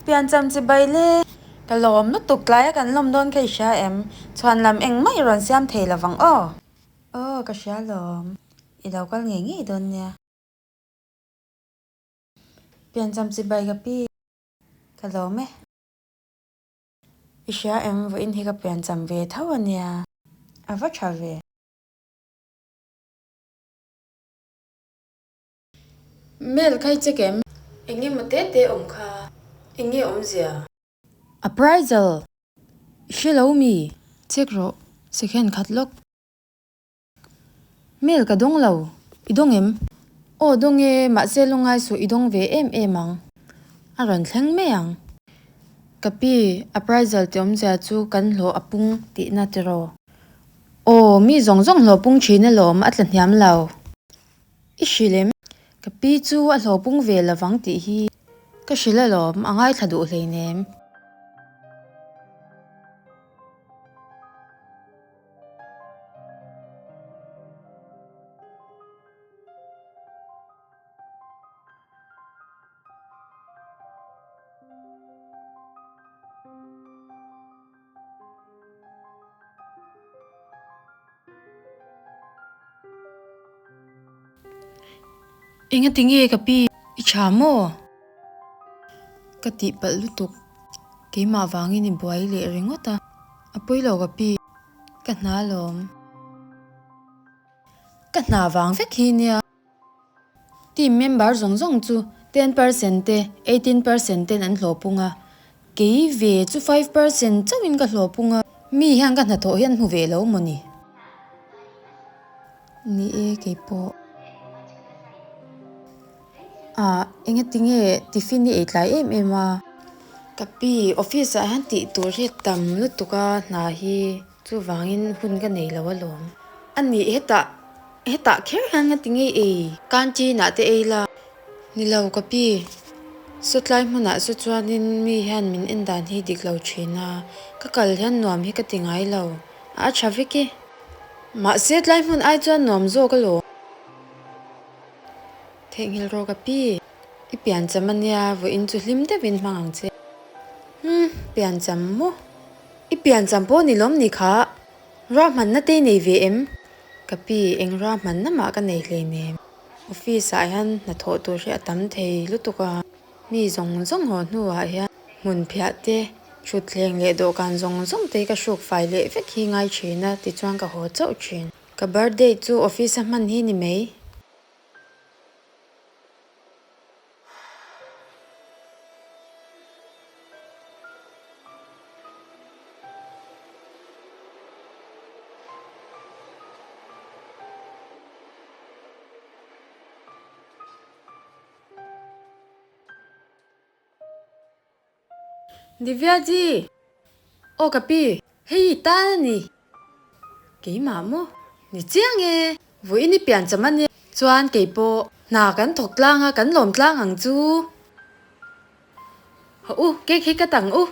Piancham chibai le. Ka lawm lutuk tlaia kan lawm dawn kha i hria em? Chhuan lam engmah i rawn siam thei lovang aw. Aw ka hria lawm. I lo kal ngei ngei dawn nia. Piancham chibai ka pi. Ka lawm e. I hria em? Vawiin hi ka piancham ve tho a nia. A va tha ve. Mail kha i check em? Eng nge maw te te awm kha? Eng nge awmzia? Appraisal! I hre lo mi? Check rawh, second khat lawk. Mail ka dawng lo, i dawng em? Aw dawng e, mahse lungngai suh i dawng ve em em ang. A rawn thleng mai ang. Ka pi, appraisal tih awmzia chu kan hlawh a pung tihna tiraw? Aw, mi zawng zawng hlawh pung thin alawm, a tla hniam lo. I hrilh em? Ka pi chu a hlawhpung ve lovang tih hi ka hrilh alawm, a ngaithla duh hleinem. Engati nge ka pi i tha maw? Ka tihpalh lutuk, keimah vangin i buai leh ringawt a, a pawi lo ka pi, ka hna alawm. Ka hna vang vek hi nia. Team member zawng zawng chu 10% te, 18% ten an hlawhpung a, kei ve chu 5% chauhin ka hlawhpung a, mi hian ka hnathawh hi an hmu ve lo maw ni? Ni e, kei pawh. Ah, engati nge tiffin i ei tlai em em a? Ka pi, office ah hian tih tur hi tam lutuk a hna hi chuvangin hun ka nei lo alawm. A nih hetah Hetah kher hian nga ti ngei ei? Canteen ah te ei la. Ni lo ka pi. Sawtlai hmunah chu chuanin mi hian min en dan hi dik lo thin a, ka kal hian nuam hi ka ti ngai lo. A tha vek e. Mahse tlai hmun ai chuan nuam zawk alawm. Theihnghilh rawh ka pi. I piancham ania, vawiin chu hlim deuhin hmang ang che. Umm, piancham maw? I piancham pawh ni lawm ni kha. Ruahmanna te i nei ve em? Ka pi, eng ruahmanna mah ka nei hleinem. Office ah hian hnathawh tur hi a tam thei lutuk a, mi zawng zawng haw hnuah hian hmun phiah te, thutthleng leh dawhkan zawng zawng te hi ka hruk fai leh vek hi ngai thin a, tichuan ka haw chauh thin. Ka birthday chu office a hman hi ni mai. Divya ji! Aw ka pi, hei i tan a ni. Keimah maw? Ni chiang e, vawiin i piancham a nia. Chuan keipawh hna kan thawk tlang a, kan lawm tlang ang chu. Hawh u, cake hi ka tang u.